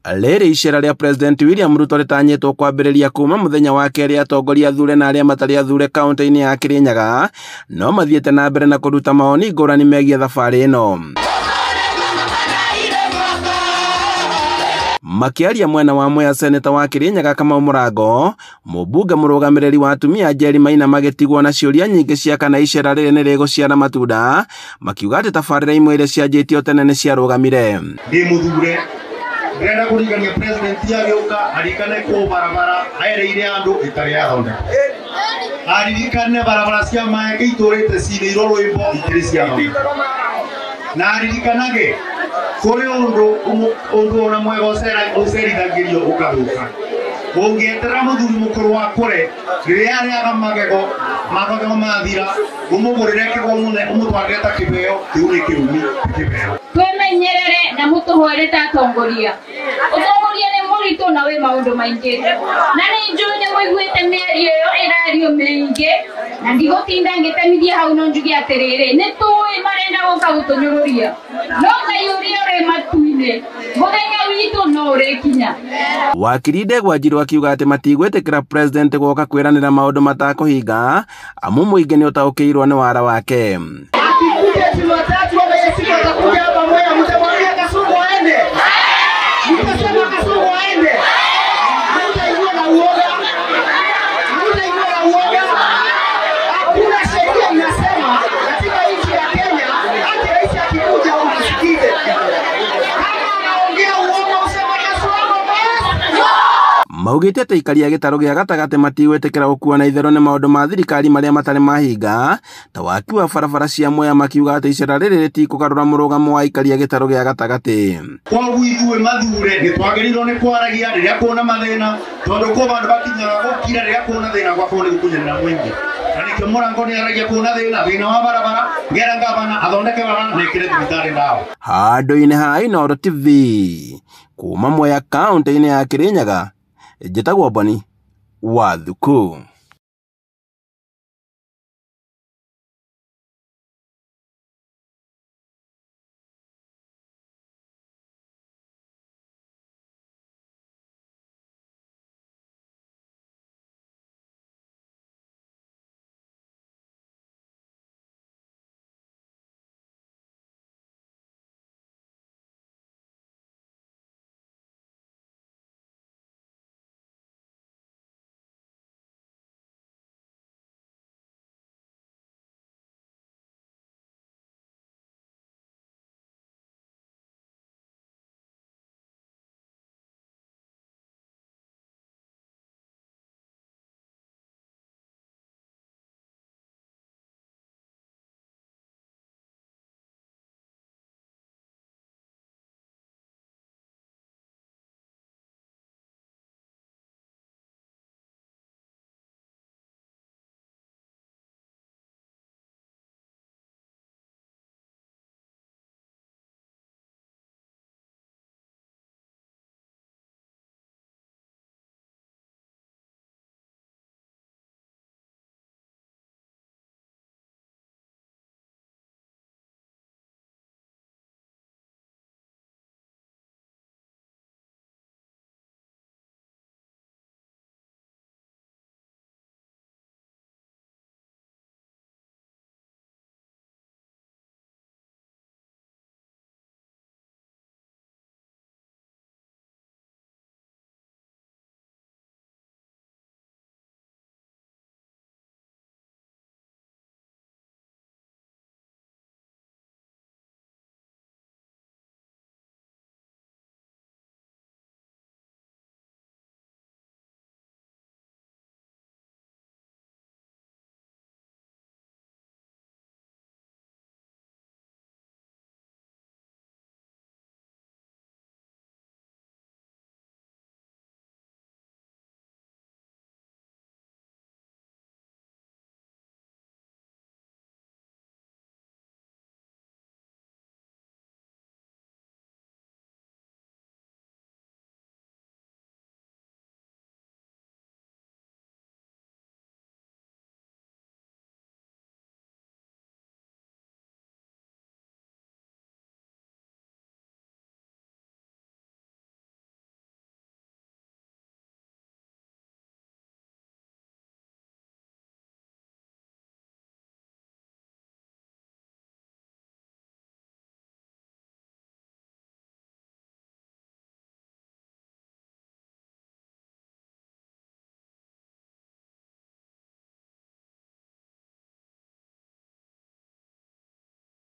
Rĩrĩ icera rĩa President William Ruto rĩtanyĩtwo kwambĩrĩria kuma mũthenya wa kerĩ atongoria athure na arĩa matarĩ athure kaunti-inĩ ya Kirinyaga no mathiĩte na mbere na kũruta mawoni ngũrani megiĩ thabarĩ ĩno. Makĩaria mwena wa Mwea, seneta wa Kirinyaga Kamau Mũrango, mũmbunge mũrũgamĩrĩri wa atumia Njeri Maina magĩtigwo na ciũria nyingĩ cia kana icera rĩrĩ nĩ rĩgũciara matunda, makiuga atĩ tabarĩra imwe iria cianjĩtio tene nĩ ciarũgamire. Ndĩ mũthure ndĩrenda kũririkania president agĩũka aririkane kũ barabara ereire andũ ĩtarĩ yathondekwo, aririkane barabara cia maĩ itũrĩte cinĩirwo rwĩmbo ikĩrĩ ciathondekwo, na aririkanage kũrĩ ũndũ ona mwega ũcerithagĩrio ũkathũka. Ũngĩeterera mũthuri mũkũrũ akũre rĩrĩa arĩaga magego magego mathira ũmũgũrĩre kĩgo mũne ũmũtwarĩre ta kĩheo kĩu nĩ kĩrumi kĩheo. Twemenyerere na mũtũhoere ta atongoria. Ũtongoria nĩ mũritũ na wĩ maũndũ maingĩ, na nĩ njũĩ nĩ mũiguĩte mĩario ĩyo ĩrario mĩingĩ, na ndigũtinda ngĩtemithia hau, no njuge atĩrĩrĩ, nĩ tũĩ marenda gũka gũtũnyũrũria, no Ngai ũrĩa ũrĩ matu-inĩ mũthenya witũ no ũrĩkinya. Wakiri Ndegwa Njiru akiuga atĩ matigwĩtĩkĩra president gũka kwĩranĩra maũndũ matakũhinga, amu mũingĩ nĩ ũtaũkĩirwo nĩ wara wake. Akikuja Jumatatu ama ile siku atakuja hapa Mwea, mtamwambia Kasongo aende? Mtasema Kasongo aende? Mtaingia na uoga? Mtaingia na uoga? Hakuna sheria inasema katika nchi ya Kenya ati rais akikuja umsikize. Kama anaongea uongo useme Kasongo basi. Maugĩte atĩ aikari a gĩtarũ gĩa gatagatĩ matigwĩtĩkĩra gũkua na itherũ nĩ maũndũ ma thirikari marĩa matarĩ mahinga ta waki wa barabara cia Mwea, makiuga atĩ icera rĩrĩ rĩtikũgarũra mũrũgamo wa aikari a gĩtarũ gĩa gatagatĩ. Koguo ithuĩ mathure nĩ twagĩrĩirwo nĩ kwaragia rĩrĩa kuona mathĩna, tondũ kũ vandũ bakinyaga gũkira rĩrĩa kuona thĩna gwakorwo nĩ gũkunyanĩra mũingĩ, na nĩkĩo Mũrango nĩ aragia kuona thĩna thĩna wa barabara ngera ngavana athondeke barabara na ĩkĩre thibitarĩ ndawa. Handũ-inĩ ha Inooro TV kuma Mwea kaunti-inĩ ya Kirinyaga, njĩtagwo Boni wa Thuku.